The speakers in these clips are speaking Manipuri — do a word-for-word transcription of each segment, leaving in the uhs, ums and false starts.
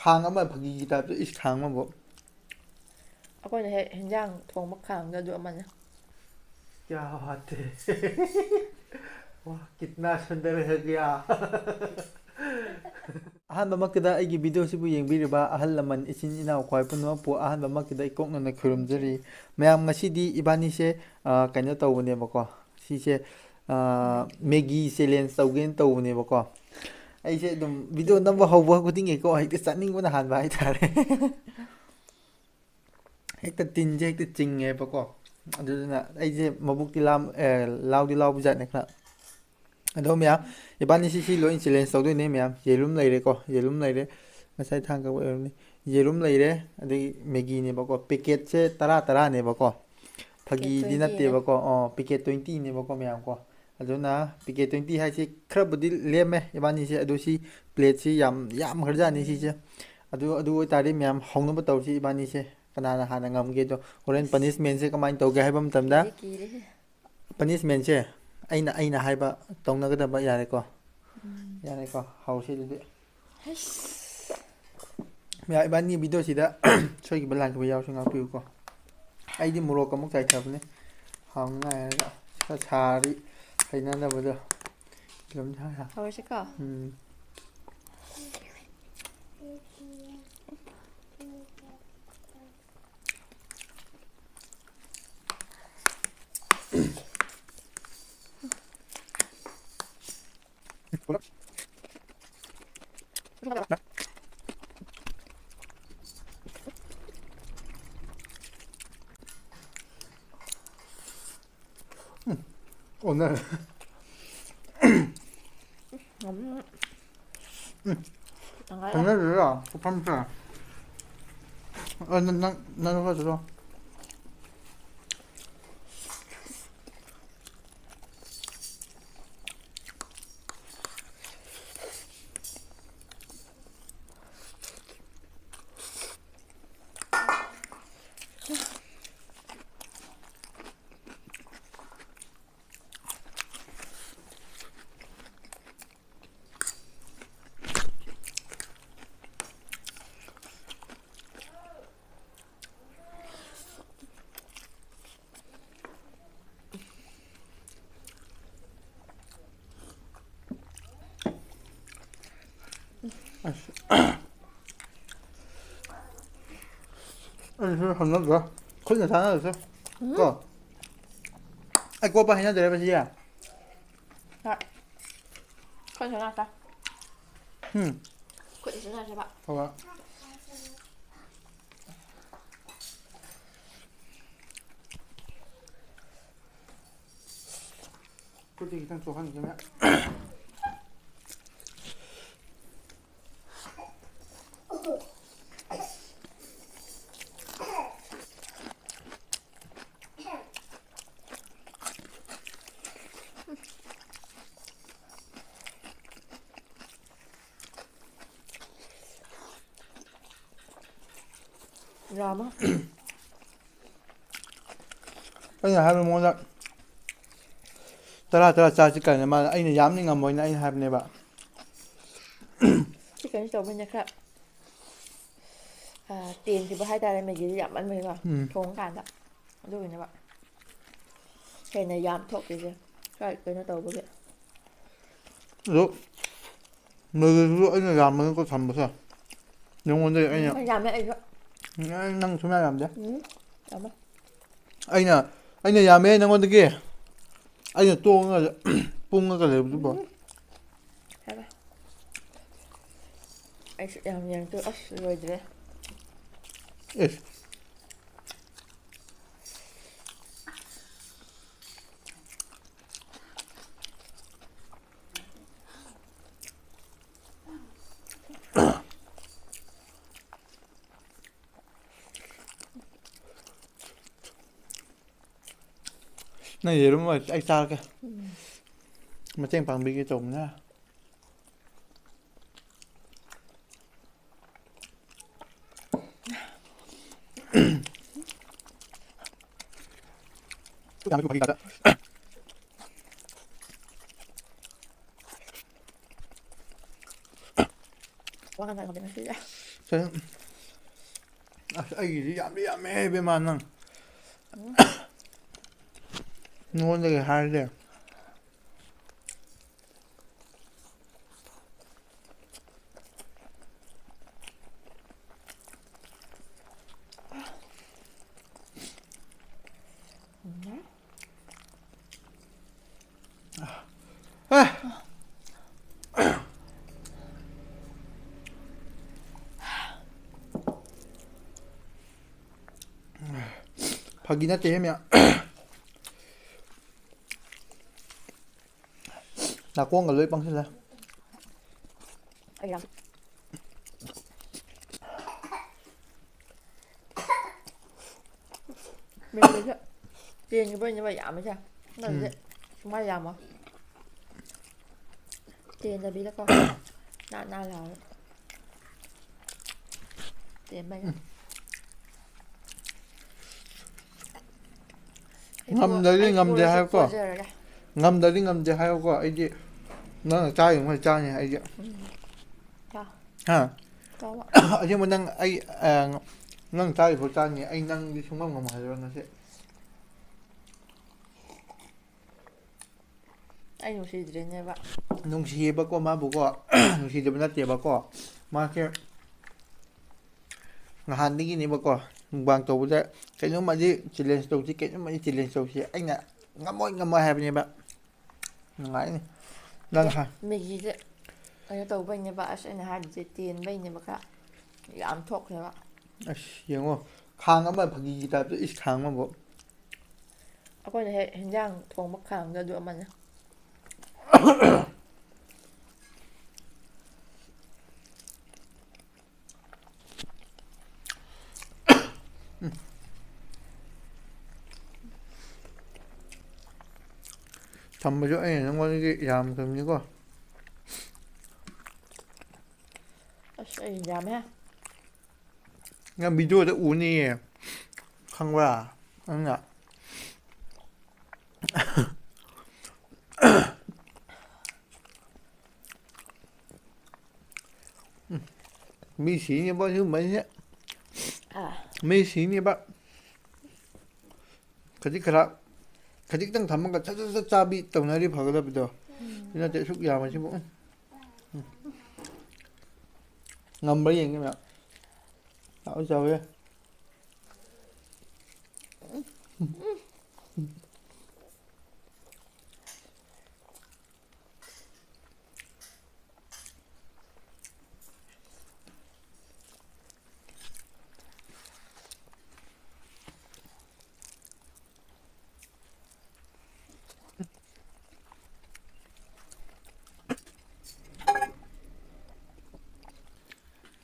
ꯈꯥꯡ ꯑꯃ ꯐꯥꯒꯤꯒꯤ ꯇꯥꯏꯞꯇ ꯏꯁ ꯈꯥꯡ ꯑꯃꯕꯨ꯫ ꯑꯩꯈꯣꯏꯅ ꯍꯦꯛ ꯍꯤꯟꯖꯥꯡ ꯊꯣꯡꯕ ꯈꯥꯡꯗ ꯑꯗꯨ ꯑꯃꯅ꯫ क्या बात है। वाह, कितना सुंदर है क्या। ꯑꯍꯥꯟꯕꯃꯛꯇꯗ ꯑꯩꯒꯤ ꯚꯤꯗꯤꯑꯣꯁꯤꯕꯨ ꯌꯦꯡꯕꯤꯔꯤꯕ ꯑꯍꯜ ꯂꯃꯟ, ꯏꯆꯤꯟ ꯏꯅꯥꯎ ꯈ꯭ꯋꯥꯏ ꯄꯨꯝꯅꯃꯛꯄꯨ ꯑꯍꯥꯟꯕꯃꯛꯇꯗ ꯏꯀꯣꯛꯅꯅ ꯈꯨꯔꯨꯝꯖꯔꯤ꯫ ꯃꯌꯥꯝ, ꯉꯁꯤꯗꯤ ꯏꯕꯥꯅꯤꯁꯦ, ꯑ, ꯀꯩꯅꯣ ꯇꯧꯕꯅꯦꯕꯀꯣ꯫ ꯁꯤꯁꯦ, ꯑ, ꯃꯦꯒꯤ ꯆꯦꯂꯦꯟꯖ ꯇꯧꯒꯦꯅ ꯇꯧꯕꯅꯦꯕꯀꯣ꯫ ꯑꯩꯁꯦ ꯑꯗꯨꯝ ꯚꯤꯗꯤꯑꯣ ꯅꯝꯕ ꯍꯧꯕ ꯈꯨꯗꯤꯡꯒꯤꯀꯣ ꯍꯦꯛꯇ ꯆꯥꯅꯤꯡꯕꯅ ꯍꯥꯟꯕ ꯍꯥꯏꯇꯥꯔꯦ꯫ ꯍꯦꯛꯇ ꯇꯤꯟꯁꯦ ꯍꯦꯛꯇ ꯆꯤꯡꯉꯦꯕꯀꯣ꯫ ꯑꯗꯨꯗꯨꯅ ꯑꯩꯁꯦ ꯃꯕꯨꯛꯇꯤ ꯂꯥꯝ-, ꯑꯦ, ꯂꯥꯎꯗꯤ ꯂꯥꯎꯕ ꯖꯥꯠꯅꯦ ꯈꯔ꯫ ꯑꯗꯣ ꯃꯌꯥꯝ, ꯏꯕꯥꯅꯤꯁꯤ ꯁꯤ ꯂꯣꯏ ꯆꯦꯂꯦꯟꯖ ꯇꯧꯗꯣꯏꯅꯦ ꯃꯌꯥꯝ꯫ ꯌꯦꯔꯨꯝ ꯂꯩꯔꯦꯀꯣ, ꯌꯦꯔꯨꯝ ꯂꯩꯔꯦ꯫ ꯉꯁꯥꯏ ꯊꯥꯡ ꯀꯛꯄ ꯑꯣꯏꯔꯝꯅꯤ꯫ ꯌꯦꯔꯨꯝ ꯂꯩꯔꯦ, ꯑꯗꯒꯤ ꯃꯦꯒꯤꯅꯦꯕꯀꯣ꯫ ꯄꯦꯀꯦꯠꯁꯦ ꯇꯔꯥ ꯇꯔꯥꯅꯦꯕꯀꯣ꯫ ꯐꯥꯒꯤꯗꯤ ꯅꯠꯇꯦꯕꯀꯣ꯫ ꯑꯣ, ꯄꯦꯀꯦꯠ ꯇ꯭ꯋꯦꯟꯇꯤꯅꯦꯕꯀꯣ ꯃꯌꯥꯝ ꯀꯣ꯫ ꯑꯗꯨꯅ ꯄꯦꯀꯦꯠ ꯇ꯭ꯋꯦꯟꯇꯤ ꯍꯥꯏꯁꯤ ꯈꯔꯕꯨꯗꯤ ꯂꯦꯝꯃꯦ ꯏꯕꯥꯅꯤꯁꯦ, ꯑꯗꯨ ꯁꯤ ꯄ꯭ꯂꯦꯠꯁꯤ ꯌꯥꯝ ꯌꯥꯝꯈ꯭ꯔꯖꯥꯠꯅꯤ ꯁꯤꯁꯦ꯫ ꯑꯗꯨ, ꯑꯗꯨ ꯑꯣꯏꯇꯥꯔꯗꯤ ꯃꯌꯥꯝ ꯍꯧꯅꯕ ꯇꯧꯁꯤ ꯏꯕꯥꯅꯤꯁꯦ꯫ ꯀꯅꯥꯅ ꯍꯥꯟꯅ ꯉꯝꯒꯦꯗꯣ꯫ ꯍꯣꯔꯦꯟ ꯄꯅꯤꯁꯃꯦꯟꯁꯦ ꯀꯃꯥꯏꯅ ꯇꯧꯒꯦ ꯍꯥꯏꯕ ꯃꯇꯝꯗ, ꯀꯤꯔꯦ, ꯀꯤꯔꯦ꯫ ꯄꯅꯤꯁꯃꯦꯟꯁꯦ ꯑꯩꯅ, ꯑꯩꯅ ꯍꯥꯏꯕ ꯇꯧꯅꯒꯗꯕ꯫ ꯌꯥꯔꯦꯀꯣ? ꯌꯥꯔꯦꯀꯣ? ꯍꯧꯁꯤ ꯑꯗꯨꯗꯤ꯫ ꯍꯩꯁ꯫ ꯃꯌꯥꯝ, ꯏꯕꯥꯅꯤ ꯚꯤꯗꯤꯑꯣꯁꯤꯗ ꯁꯣꯏꯈꯤꯕ ꯂꯥꯟꯈꯤꯕ ꯌꯥꯎꯔꯁꯨ ꯉꯥꯛꯄꯤꯌꯨꯀꯣ꯫ ꯑꯩꯗꯤ ꯃꯣꯔꯣꯛ ꯑꯃꯨꯛ ꯆꯥꯏꯊꯕꯅꯦ꯫ ꯍꯥꯎꯅꯉꯥꯏ ꯍꯥꯏꯔꯒ ꯈꯔ ꯁꯥꯔꯗꯤ ꯍꯩꯅꯗꯕꯗꯣ꯫ ꯀꯤꯂꯣꯝ ꯁꯥ-, ꯁꯥ-, ꯍꯧꯔꯁꯤꯀꯣ꯫ ꯎꯝ꯫ ꯑꯣꯟꯅꯔꯦ꯫ ꯎꯝ꯫ ꯇꯪꯈꯥꯏ꯫ ꯊꯦꯡꯅꯗ꯭ꯔꯤꯔꯣ? ꯄꯨꯈꯝꯁꯦ꯫ ꯑ, ꯅꯪ, ꯅꯪ, ꯅꯪ ꯈꯔ ꯆꯠꯂꯣ꯫ ꯑꯁ, ꯑꯩꯁꯨ ꯍꯪꯅꯗ꯭ꯔꯣ? ꯈꯨꯠꯅ ꯆꯥꯟꯅꯗ꯭ꯔꯣ? ꯎꯝ꯫ ꯀꯣ? ꯑꯩ ꯀꯣꯠꯄ ꯍꯩꯅꯗ꯭ꯔꯦꯕ ꯁꯤꯁꯦ꯫ ꯍꯣꯏ꯫ ꯈꯨꯠꯅ ꯆꯥꯟꯅꯗ꯭ꯔꯦ꯫ ꯎꯝ꯫ ꯈꯨꯠꯅ ꯆꯥꯟꯅꯗ꯭ꯔꯦꯕ꯫ ꯍꯣꯏ꯫ ꯈꯨꯠꯇꯤ ꯈꯤꯇꯪ ꯆꯣꯠꯍꯟꯒꯦꯅꯦ꯫ ꯌꯥꯝꯃꯦ꯫ ꯑꯩꯅ ꯍꯥꯏꯕ ꯃꯉꯣꯟꯗ, "ꯇꯔꯥ ꯇꯔꯥ ꯆꯥꯁꯤ" ꯀꯥꯏꯅ꯫ ꯃꯥꯅ, "ꯑꯩꯅ ꯌꯥꯝꯅꯤ ꯉꯝꯃꯣꯏꯅ" ꯑꯩꯅ ꯍꯥꯏꯕꯅꯦꯕ꯫ ꯁꯤ ꯀꯩꯅꯣ ꯇꯧꯕꯩꯅꯦ ꯈꯔ, ꯑ, ꯇꯦꯟꯈꯤꯕ ꯍꯥꯏꯇꯥꯔꯦ, ꯃꯦꯒꯤꯗꯤ ꯌꯥꯝꯃꯟꯕꯒꯤꯀꯣ, ꯎꯝ꯫ ꯊꯣꯡꯉꯀꯥꯟꯗ꯫ ꯑꯗꯨꯒꯤꯅꯦꯕ꯫ ꯍꯦꯟꯅ ꯌꯥꯝ ꯊꯣꯛꯇꯣꯏꯁꯦ꯫ ꯈꯔ ꯀꯩꯅꯣ ꯇꯧꯕꯒꯤ꯫ ꯑꯗꯣ ꯃꯦꯒꯤꯗꯨꯁꯨ ꯑꯩꯅ ꯌꯥꯝꯕꯅꯤꯀꯣ ꯊꯝꯕꯁꯦ꯫ ꯅꯉꯣꯟꯗꯒꯤ ꯑꯩꯅ ꯎꯝ, ꯌꯥꯝꯃꯦ ꯑꯩꯁꯨ꯫ ꯎꯝ, ꯅꯪ ꯁꯨꯡꯌꯥ ꯌꯥꯝꯗꯦ꯫ ꯎꯝ, ꯌꯥꯝꯃꯦ꯫ ꯑꯩꯅ, ꯑꯩꯅ ꯌꯥꯝꯃꯦ ꯅꯉꯣꯟꯗꯒꯤ꯫ ꯑꯩꯅ ꯇꯣꯡꯉꯒ, ꯄꯨꯡꯉꯒ ꯂꯩꯕꯗꯨꯕꯣ꯫ ꯎꯝ꯫ ꯌꯥꯔꯦ꯫ ꯑꯩꯁꯨ ꯌꯥꯝ ꯌꯦꯡꯉꯛꯇꯣꯏ꯫ ꯑꯁ, ꯂꯣꯏꯗ꯭ꯔꯦ꯫ ꯑꯦꯁ꯫ ꯅꯪ ꯌꯦꯔꯨꯝ ꯑꯩ ꯆꯥꯔꯒꯦ꯫ ꯎꯝ꯫ ꯃꯇꯦꯡ ꯄꯥꯡꯕꯤꯒꯦ ꯇꯧꯕꯅꯦ꯫ ꯋꯥ ꯉꯥꯡ ꯉꯝꯗꯦ ꯉꯁꯤꯁꯦ꯫ ꯀꯩꯅꯣ, ꯑꯁ, ꯑꯩꯒꯤꯗꯤ ꯌꯥꯝꯗꯤ ꯌꯥꯝꯃꯦ ꯏꯕꯦꯝꯃ ꯅꯪ꯫ ꯎꯝ꯫ ꯅꯉꯣꯟꯗꯒꯤ ꯍꯥꯏꯔꯗꯤ꯫ ꯐꯥꯒꯤ ꯅꯠꯇꯦꯍꯦ ꯃꯌꯥꯝ꯫ ꯅꯥꯀꯣꯡꯒ ꯂꯣꯏ ꯄꯪꯁꯤꯜꯂꯦ꯫ ꯑꯩ ꯌꯥꯝ ꯃꯦꯒꯤꯁꯦ ꯆꯦꯟꯈꯤꯕꯩꯅꯦꯕ ꯌꯥꯝꯃꯤꯁꯦ꯫ ꯅꯪꯁꯦ ꯎꯝ꯫ ꯁꯨꯃꯥꯏꯅ ꯌꯥꯝꯃꯣ꯫ ꯆꯦꯟꯗꯕꯤꯗꯀꯣ꯫ ꯅꯥꯟ ꯅꯥꯟ ꯂꯥꯎꯔꯒ꯫ ꯆꯦꯟꯕꯩꯅꯦ꯫ ꯑꯩ ꯄꯣ-, ꯉꯝꯗ꯭ꯔꯗꯤ ꯑꯩ ꯉꯝꯗꯦ ꯄꯣꯔꯁꯨ ꯍꯥꯏꯌꯨꯀꯣ꯫ ꯄꯣꯖꯔꯒꯦ꯫ ꯉꯝꯗ꯭ꯔꯗꯤ ꯉꯝꯗꯦ ꯍꯥꯏꯌꯨꯀꯣ꯫ ꯑꯩꯗꯤ ꯅꯪꯅ ꯆꯥꯔꯤꯉꯩ ꯆꯥꯅꯤ ꯑꯩꯗꯤ꯫ ꯎꯝ꯫ ꯆꯥꯎ꯫ ꯍꯥ? ꯆꯥꯎꯕ꯫ ꯑꯁꯦꯡꯕ ꯅꯪ ꯑꯩ, ꯑ, ꯅꯪ ꯆꯥꯔꯤꯐꯥꯎ ꯆꯥꯅꯤ꯫ ꯑꯩ ꯅꯪꯗꯤ ꯁꯨꯡꯉꯝ ꯉꯝꯃꯣꯏ ꯍꯥꯏꯕ ꯉꯁꯤ꯫ ꯑꯩ ꯅꯨꯡꯁꯤꯗ꯭ꯔꯤꯅꯦꯕ꯫ ꯅꯨꯡꯁꯤꯌꯦꯕꯀꯣ ꯃꯥꯕꯨꯀꯣ꯫ ꯅꯨꯡꯁꯤꯗꯕ ꯅꯠꯇꯦꯕꯀꯣ꯫ ꯃꯥꯁꯦ ꯅꯍꯥꯟꯗꯒꯤꯅꯦꯕꯀꯣ꯫ Mukbang ꯇꯧꯕꯗ ꯀꯩꯅꯣꯝꯃꯗꯤ challenge ꯇꯧꯁꯤ, ꯀꯩꯅꯣꯝꯃꯗꯤ challenge ꯇꯧꯁꯤ꯫ ꯑꯩꯅ ꯉꯝꯃꯣꯏ, ꯉꯝꯃꯣꯏ ꯍꯥꯏꯕꯅꯦꯕ꯫ ꯅꯨꯡꯉꯥꯏꯅꯤ꯫ ꯅꯪ ꯍꯥ- ꯃꯦꯒꯤꯁꯦ ꯀꯩꯅꯣ ꯇꯧꯕꯩꯅꯦꯕ, ꯑꯁ ꯑꯩꯅ ꯍꯥꯏꯔꯤꯁꯦ ꯇꯦꯟꯕꯩꯅꯦꯕ ꯈꯔ꯫ ꯌꯥꯝ ꯊꯣꯛꯈ꯭ꯔꯦꯕ꯫ ꯑꯁ ꯌꯦꯡꯉꯣ꯫ ꯈꯥꯡ ꯑꯃ ꯐꯥꯒꯤꯒꯤ type ꯇ ꯏꯁ ꯈꯥꯡ ꯑꯃꯕꯨ꯫ ꯑꯩꯈꯣꯏꯅ ꯍꯦꯛ ꯍꯤꯟꯖꯥꯡ ꯊꯣꯡꯕ ꯈꯥꯡꯗ ꯑꯗꯨ ꯑꯃꯅ꯫ ꯊꯝꯕꯁꯨ ꯑꯩꯅ ꯅꯪꯉꯣꯟꯗꯒꯤ ꯌꯥꯝꯈ꯭ꯔꯕꯅꯤꯀꯣ꯫ ꯑꯁ ꯑꯩ ꯌꯥꯝꯃꯦ꯫ ꯅꯪ video ꯗ ꯎꯅꯤꯌꯦ꯫ ꯈꯪꯕ꯭ꯔꯥ? ꯅꯪꯅ꯫ ꯎꯝ꯫ ꯃꯤ ꯁꯤꯅꯦꯕ ꯁꯤꯒꯨꯝꯕꯁꯦ꯫ ꯑꯥ꯫ ꯃꯤ ꯁꯤꯅꯦꯕ꯫ ꯈꯖꯤꯛ ꯈꯔ, ꯈꯖꯤꯛꯇꯪ ꯊꯝꯃꯒ ꯁꯠ ꯁꯠ ꯁꯠ ꯆꯥꯕꯤ ꯇꯧꯅꯔꯤ ꯐꯒꯗꯕꯗꯣ꯫ ꯎꯝ꯫ ꯁꯤ ꯅꯠꯇꯦ ꯑꯁꯨꯛ ꯌꯥꯝꯕꯁꯤꯕꯨ꯫ ꯎꯝ꯫ ꯎꯝ꯫ ꯉꯝꯕ꯭ꯔꯥ ꯌꯦꯡꯒꯦ ꯃꯌꯥꯝ꯫ ꯆꯥꯎꯋꯤ ꯆꯥꯎꯋꯤ꯫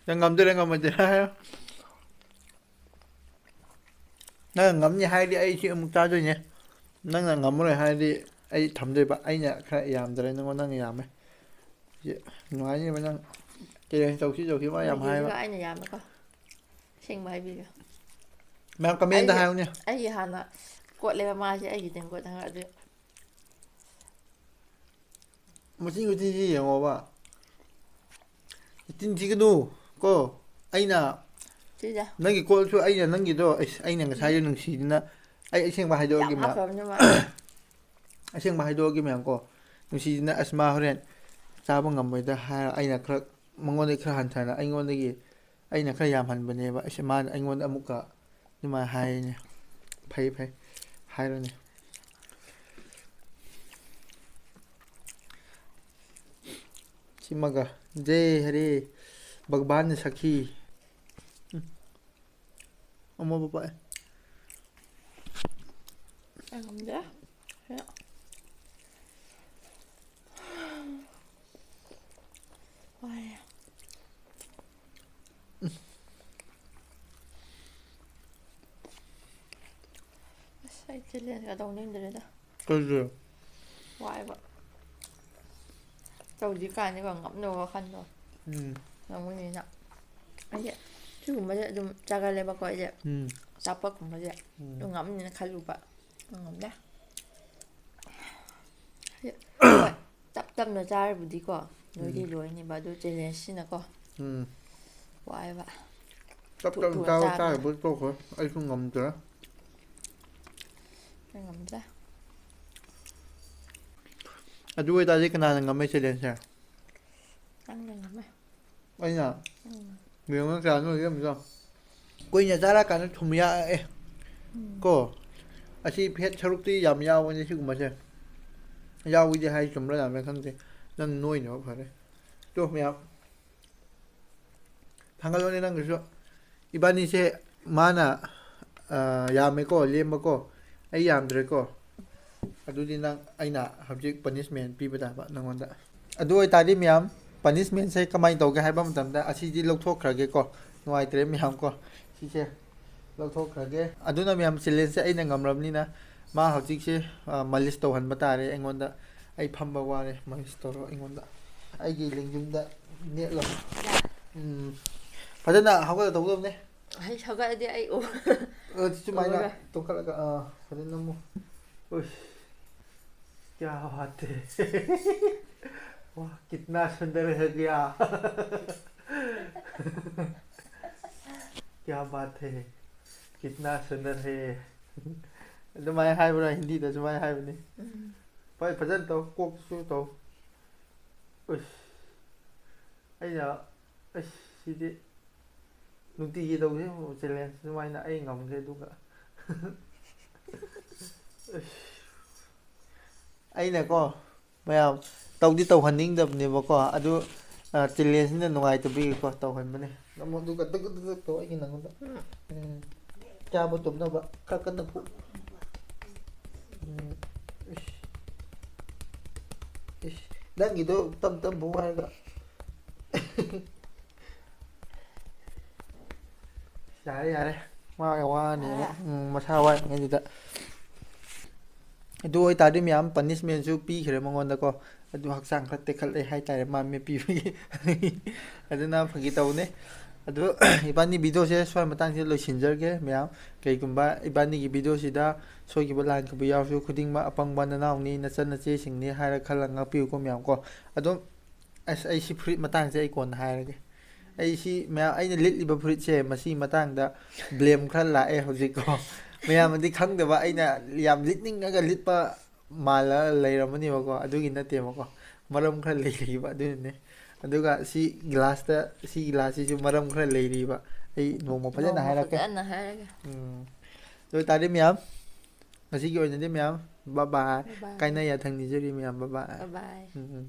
ꯅꯪ ꯉꯝꯗꯣꯏꯔꯥ ꯉꯝꯃꯣꯏꯗꯣꯏꯔꯥ ꯍꯥꯏꯔꯣ꯫ ꯅꯪꯅ ꯉꯝꯅꯤ ꯍꯥꯏꯔꯗꯤ ꯑꯩ ꯁꯤ ꯑꯃꯨꯛ ꯆꯥꯗꯣꯏꯅꯦ꯫ ꯅꯪꯅ ꯉꯝꯃꯔꯣꯏ ꯍꯥꯏꯔꯗꯤ ꯑꯩ ꯊꯝꯗꯣꯏꯕ꯫ ꯑꯩꯅ ꯈꯔ ꯌꯥꯝꯗ꯭ꯔꯦ ꯅꯪꯉꯣꯟꯗ, ꯅꯪꯅ ꯌꯥꯝꯃꯦ꯫ ꯁꯤ ꯅꯨꯡꯉꯥꯏꯅꯤꯕ ꯅꯪ꯫ ꯆꯦꯂꯦꯟꯖ ꯇꯧꯁꯤ ꯇꯧꯁꯤ ꯃꯥ ꯌꯥꯝ ꯍꯥꯏꯕ꯫ ꯂꯣꯏꯗ꯭ꯔꯤꯕ ꯑꯩꯅ ꯌꯥꯝꯃꯦꯀꯣ꯫ ꯑꯁꯦꯡꯕ ꯍꯥꯏꯕꯤꯒꯦ꯫ ꯃꯌꯥꯝ ꯀꯃꯦꯟꯗ ꯑꯩꯒꯤ, ꯍꯥꯏꯌꯨꯅꯦ꯫ ꯑꯩꯒꯤ ꯍꯥꯟꯅ ꯀꯣꯠꯂꯦꯕ ꯃꯥꯁꯦ, ꯑꯩꯒꯤ ꯇꯦꯡꯀꯣꯠ ꯍꯥꯏꯔ ꯑꯗꯨ꯫ ꯃꯆꯤꯟ ꯃꯆꯤꯟꯁꯤ ꯌꯦꯡꯉꯣꯕ꯫ ꯆꯤꯟ ꯊꯤꯒꯅꯨ ꯀꯣ꯫ ꯑꯩꯅ ꯁꯤꯗ꯫ ꯅꯪꯒꯤ ꯀꯣꯜꯁꯨ ꯑꯩꯅ ꯅꯪꯒꯤꯗꯣ, ꯑꯩꯁ, ꯑꯩꯅ ꯉꯁꯥꯏꯗꯣ ꯅꯨꯡꯁꯤꯗꯅ, ꯑꯩ ꯑꯁꯦꯡꯕ ꯍꯥꯏꯗꯣꯛꯑꯒꯦ ꯌꯥꯝ ꯃꯌꯥꯝ꯫ ꯍꯥꯞꯈ꯭ꯔꯕꯅꯦ ꯃꯥ꯫ ꯑꯁꯦꯡꯕ ꯍꯥꯏꯗꯣꯛꯑꯒꯦ ꯃꯌꯥꯝ ꯀꯣ꯫ ꯅꯨꯡꯁꯤꯗꯅ, "ꯑꯁ, ꯃꯥ ꯍꯣꯔꯦꯟ ꯆꯥꯕ ꯉꯝꯃꯣꯏꯗ" ꯍꯥꯏꯔ ꯑꯩꯅ ꯈꯔ, ꯃꯉꯣꯟꯗꯒꯤ ꯈꯔ ꯍꯟꯊꯅ, ꯑꯩꯉꯣꯟꯗꯒꯤ, ꯑꯩꯅ ꯈꯔ ꯌꯥꯝꯍꯟꯕꯅꯦꯕ꯫ ꯑꯁ, ꯃꯥꯅ ꯑꯩꯉꯣꯟꯗ ꯑꯃꯨꯛꯀ ꯑꯗꯨꯃꯥꯏꯅ ꯍꯥꯏꯅꯦ꯫ ꯐꯩ, ꯐꯩ꯫ ꯍꯥꯏꯔꯣꯅꯦ꯫ ꯁꯤꯃꯒ꯫ ꯖꯦ ꯍꯔꯦ꯫ ꯚꯒꯕꯥꯟ ꯁꯈꯤ꯫ ꯎꯝ꯫ ꯑꯃꯣꯕ ꯄꯥꯛꯑꯦ꯫ ꯑꯩ ꯉꯝꯗꯦ꯫ ꯋꯥꯏꯌꯦ꯫ ꯑꯁ, ꯑꯩ ꯆꯦꯂꯦꯟꯖꯀ ꯇꯧꯅꯤꯡꯗ꯭ꯔꯦꯗ꯫ ꯀꯩꯒꯤ? ꯋꯥꯏꯕ꯫ ꯇꯧꯗ꯭ꯔꯤ ꯀꯥꯟꯗꯒ ꯉꯝꯅꯕ ꯋꯥꯈꯜꯗꯣ꯫ ꯎꯝ꯫ ꯉꯝꯒꯅꯤꯅ꯫ ꯑꯩꯁꯦ ꯁꯤꯒꯨꯝꯕꯁꯦ ꯑꯗꯨꯝ ꯆꯥꯒꯜꯂꯦꯕꯀꯣ ꯑꯩꯁꯦ꯫ ꯎꯝ꯫ ꯑꯆꯥꯄꯣꯠꯀꯨꯝꯕꯁꯦ꯫ ꯎꯝ꯫ ꯑꯗꯨ ꯉꯝꯅꯤꯅ ꯈꯜꯂꯨꯕ꯫ ꯉꯝꯗꯦ꯫ ꯍꯣꯏ, ꯇꯞ ꯇꯞꯅ ꯆꯥꯔꯕꯨꯗꯤꯀꯣ, ꯂꯣꯏꯗꯤ ꯎꯝ꯫ ꯂꯣꯏꯅꯤꯕ, ꯑꯗꯨ ꯆꯦꯂꯦꯟꯖꯁꯤꯅꯀꯣ꯫ ꯎꯝ꯫ ꯋꯥꯏꯕ꯫ ꯇꯞ ꯊꯨ ꯇꯞꯅ ꯊꯨꯅ ꯆꯥꯕ ꯆꯥꯕꯅ꯫ ꯆꯥꯔꯕꯨꯗꯤ ꯇꯣꯛꯈ꯭ꯔꯣ꯫ ꯑꯩꯁꯨ ꯉꯝꯗ꯭ꯔꯦ꯫ ꯑꯩ ꯉꯝꯗ꯭ꯔꯦ꯫ ꯑꯗꯨ ꯑꯣꯏꯇꯥꯔꯗꯤ ꯀꯅꯥꯅ ꯉꯝꯃꯦ ꯆꯦꯂꯦꯟꯖꯁꯦ? ꯅꯪꯅ ꯉꯝꯃꯦ꯫ ꯑꯩꯅ? ꯎꯝ꯫ ꯌꯦꯡꯉꯣ ꯀꯌꯥꯅꯣ ꯌꯦꯡꯉꯣ꯫ ꯀꯨꯏꯅ ꯆꯥꯔꯛꯑꯀꯥꯟꯗ ꯊꯨꯝ ꯌꯥꯛꯑꯦ꯫ ꯎꯝ꯫ ꯀꯣ? ꯑꯁꯤ ꯐꯦꯠ ꯁꯔꯨꯛꯇꯤ ꯌꯥꯝ ꯌꯥꯎꯕꯅꯦ ꯁꯤꯒꯨꯝꯕꯁꯦ꯫ ꯌꯥꯎꯏꯗꯤ ꯍꯥꯏ, ꯆꯨꯝꯕ꯭ꯔꯥ ꯂꯥꯟꯕ꯭ꯔꯥ ꯈꯪꯗꯦ꯫ ꯅꯪ ꯅꯣꯏꯅꯕ ꯐꯔꯦ꯫ ꯇꯣ ꯃꯌꯥꯝ꯫ ꯊꯥꯡꯒꯠꯂꯣꯅꯦ ꯅꯪꯒꯤꯁꯨ꯫ ꯏꯕꯥꯅꯤꯁꯦ ꯃꯥꯅ, ꯑ, ꯌꯥꯝꯃꯦꯀꯣ, ꯂꯦꯝꯕꯀꯣ꯫ ꯑꯩ ꯌꯥꯝꯗ꯭ꯔꯦꯀꯣ꯫ ꯑꯗꯨꯗꯤ ꯅꯪ, ꯑꯩꯅ ꯍꯧꯖꯤꯛ ꯄꯅꯤꯁꯃꯦꯟ ꯄꯤꯕ ꯇꯥꯕ ꯅꯪꯉꯣꯟꯗ꯫ ꯑꯗꯨ ꯑꯣꯏꯇꯥꯔꯗꯤ ꯃꯌꯥꯝ, ꯄꯅꯤꯁꯃꯦꯟꯁꯦ ꯀꯃꯥꯏꯅ ꯇꯧꯒꯦ ꯍꯥꯏꯕ ꯃꯇꯝꯗ, ꯑꯁꯤꯗꯤ ꯂꯧꯊꯣꯛꯈ꯭ꯔꯒꯦꯀꯣ, ꯅꯨꯡꯉꯥꯏꯇ꯭ꯔꯦ ꯃꯌꯥꯝ ꯀꯣ, ꯁꯤꯁꯦ ꯂꯧꯊꯣꯛꯈ꯭ꯔꯒꯦ꯫ ꯑꯗꯨꯅ ꯃꯌꯥꯝ, ꯆꯦꯂꯦꯟꯖꯁꯦ ꯑꯩꯅ ꯉꯝꯂꯕꯅꯤꯅ, ꯃꯥ ꯍꯧꯖꯤꯛꯁꯦ ꯃꯥꯂꯤꯁ ꯇꯧꯍꯟꯕ ꯇꯥꯔꯦ ꯑꯩꯉꯣꯟꯗ꯫ ꯑꯩ ꯐꯝꯕ ꯋꯥꯔꯦ, ꯃꯥꯂꯤꯁ ꯇꯧꯔꯣ ꯑꯩꯉꯣꯟꯗ꯫ ꯑꯩꯒꯤ ꯂꯦꯡꯖꯨꯝꯗ ꯅꯦꯠꯂꯣ꯫ ꯎꯝ, ꯐꯖꯅ ꯍꯧꯒꯠꯂ ꯇꯧꯒꯗꯕꯅꯦ꯫ ꯑꯩ ꯍꯧꯒꯠꯂꯗꯤ ꯑꯩ ꯑꯣ ꯑ, ꯁꯨꯃꯥꯏꯅ ꯇꯧꯔꯒ꯫ ꯇꯣꯡꯈꯠꯂꯒ, ꯑꯥ, ꯐꯖꯅ ꯅꯝꯃꯨ꯫ ꯎꯁ, ꯀꯌꯥ ꯕꯥꯠ ꯍꯦ꯫ ꯋꯥ, ꯀꯤꯠꯅꯥ ꯁꯨꯟꯗꯔ ꯍꯦ ꯀꯌꯥ꯫ ꯀꯌꯥ ꯕꯥꯠ ꯍꯦ, ꯀꯤꯠꯅꯥ ꯁꯨꯟꯗꯔ ꯍꯦ꯫ ꯑꯗꯨꯃꯥꯏꯅ ꯍꯥꯏꯕ꯭ꯔꯥ? ꯍꯤꯟꯗꯤꯗ ꯁꯨꯃꯥꯏꯅ ꯍꯥꯏꯕꯅꯤ꯫ ꯎꯝ꯫ ꯍꯣꯏ, ꯐꯖꯅ ꯇꯧ, ꯀꯣꯛꯁꯨ ꯇꯧ꯫ ꯎꯁ, ꯑꯩꯅ, ꯑꯁ, ꯁꯤꯗꯤ ꯅꯨꯡꯇꯤꯒꯤ ꯇꯧꯁꯦ ꯆꯦꯂꯦꯟꯖ ꯑꯗꯨꯃꯥꯏꯅ, ꯑꯩ ꯉꯝꯒꯦ꯫ ꯑꯗꯨꯒ ꯑꯁ, ꯑꯩꯅꯀꯣ, ꯃꯌꯥꯝ, ꯇꯧꯗꯤ ꯇꯧꯍꯟꯅꯤꯡꯗꯕꯅꯦꯕꯀꯣ, ꯑꯗꯨ ꯆꯦꯂꯦꯟꯖꯁꯤꯅ ꯅꯨꯡꯉꯥꯏꯇꯕꯒꯤꯀꯣ ꯇꯧꯍꯟꯕꯅꯦ꯫ ꯅꯪꯉꯣꯟꯗ ꯑꯗꯨꯒ ꯗꯛ ꯗꯛ ꯗꯛ ꯇꯧ, ꯑꯩꯒꯤ ꯅꯪꯉꯣꯟꯗ꯫ ꯎꯝ, ꯆꯥꯕ ꯇꯨꯝꯅꯕ ꯈꯔ ꯀꯟꯅ ꯐꯨ꯫ ꯎꯝ, ꯏꯁ꯫ ꯏꯁ, ꯅꯪꯒꯤꯗꯣ ꯇꯞ ꯇꯞ ꯐꯨ ꯍꯥꯏꯔꯒ꯫ ꯌꯥꯔꯦ, ꯌꯥꯔꯦ, ꯃꯥ ꯋꯥꯅꯦꯅ꯫ ꯎꯝ, ꯃꯁꯥ ꯋꯥꯔꯤꯉꯩꯗꯨꯗ꯫ ꯑꯗꯨ ꯑꯣꯏꯇꯥꯔꯗꯤ ꯃꯌꯥꯝ ꯄꯅꯤꯁꯃꯦꯟꯁꯨ ꯄꯤꯈ꯭ꯔꯦ ꯃꯉꯣꯟꯗꯀꯣ꯫ ꯑꯗꯨ ꯍꯛꯆꯥꯡ ꯈꯔ ꯇꯦꯛꯈꯠꯂꯦ ꯍꯥꯏꯇꯥꯔꯦ, ꯃꯥ ꯃꯦꯠꯄꯤꯕꯒꯤ꯫ ꯑꯗꯨꯅ ꯐꯥꯒꯤ ꯇꯧꯕꯅꯦ꯫ ꯑꯗꯨ ꯏꯕꯥꯅꯤ ꯚꯤꯗꯤꯑꯣꯁꯦ ꯁ꯭ꯋꯥꯏ ꯃꯇꯥꯡꯁꯤꯗ ꯂꯣꯏꯁꯤꯟꯖꯔꯒꯦ ꯃꯌꯥꯝ꯫ ꯀꯩꯒꯨꯝꯕ ꯏꯕꯥꯅꯤꯒꯤ ꯚꯤꯗꯤꯑꯣꯁꯤꯗ ꯁꯣꯏꯈꯤꯕ ꯂꯥꯟꯈꯤꯕ ꯌꯥꯎꯔꯁꯨ, ꯈꯨꯗꯤꯡꯃꯛ ꯑꯄꯪꯕ ꯅꯅꯥꯎꯅꯤ, ꯅꯆꯟ ꯅꯆꯦꯁꯤꯡꯅꯤ ꯍꯥꯏꯔ ꯈꯜꯂꯒ ꯉꯥꯛꯄꯤꯌꯨꯀꯣ ꯃꯌꯥꯝ ꯀꯣ꯫ ꯑꯗꯨꯝ, ꯑꯁ, ꯑꯩ ꯁꯤ ꯐꯨꯔꯤꯠ ꯃꯇꯥꯡꯁꯦ ꯑꯩ ꯀꯣꯟꯅ ꯍꯥꯏꯔꯒꯦ꯫ ꯑꯩ ꯁꯤ ꯃꯌꯥꯝ, ꯑꯩꯅ ꯂꯤꯠꯂꯤꯕ ꯐꯨꯔꯤꯠꯁꯦ, ꯃꯁꯤꯒꯤ ꯃꯇꯥꯡꯗ ꯕ꯭ꯂꯦꯝ ꯈꯔ ꯂꯥꯛꯑꯦ ꯍꯧꯖꯤꯛꯀꯣ꯫ ꯃꯌꯥꯝꯅꯗꯤ ꯈꯪꯗꯕ, ꯑꯩꯅ ꯌꯥꯝ ꯂꯤꯠꯅꯤꯡꯉꯒ ꯂꯤꯠꯄ ꯃꯥꯜꯂ ꯂꯩꯔꯝꯃꯅꯦꯕꯀꯣ, ꯑꯗꯨꯒꯤ ꯅꯠꯇꯦꯕꯀꯣ꯫ ꯃꯔꯝ ꯈꯔ ꯂꯩꯔꯤꯕ, ꯑꯗꯨꯅꯅꯦ꯫ ꯑꯗꯨꯒ ꯁꯤ ꯒ꯭ꯂꯥꯁꯇ, ꯁꯤ ꯒ꯭ꯂꯥꯁꯁꯤꯁꯨ ꯃꯔꯝ ꯈꯔ ꯂꯩꯔꯤꯕ꯫ ꯑꯩ ꯅꯣꯡꯃ ꯐꯖꯅ ꯅꯣꯡꯃ ꯍꯥꯏꯔꯛꯀꯦ꯫ ꯐꯖꯅ ꯍꯥꯏꯔꯒꯦ꯫ ꯎꯝ꯫ ꯑꯗꯨ ꯑꯣꯏꯇꯥꯔꯗꯤ ꯃꯌꯥꯝ, ꯉꯁꯤꯒꯤ ꯑꯣꯏꯅꯗꯤ ꯃꯌꯥꯝ, bye bye꯫ Bye bye꯫ ꯀꯥꯏꯅ ꯌꯥꯊꯪ ꯅꯤꯖꯔꯤ ꯃꯌꯥꯝ, bye bye꯫ Bye bye꯫ ꯎꯝ, ꯎꯝ꯫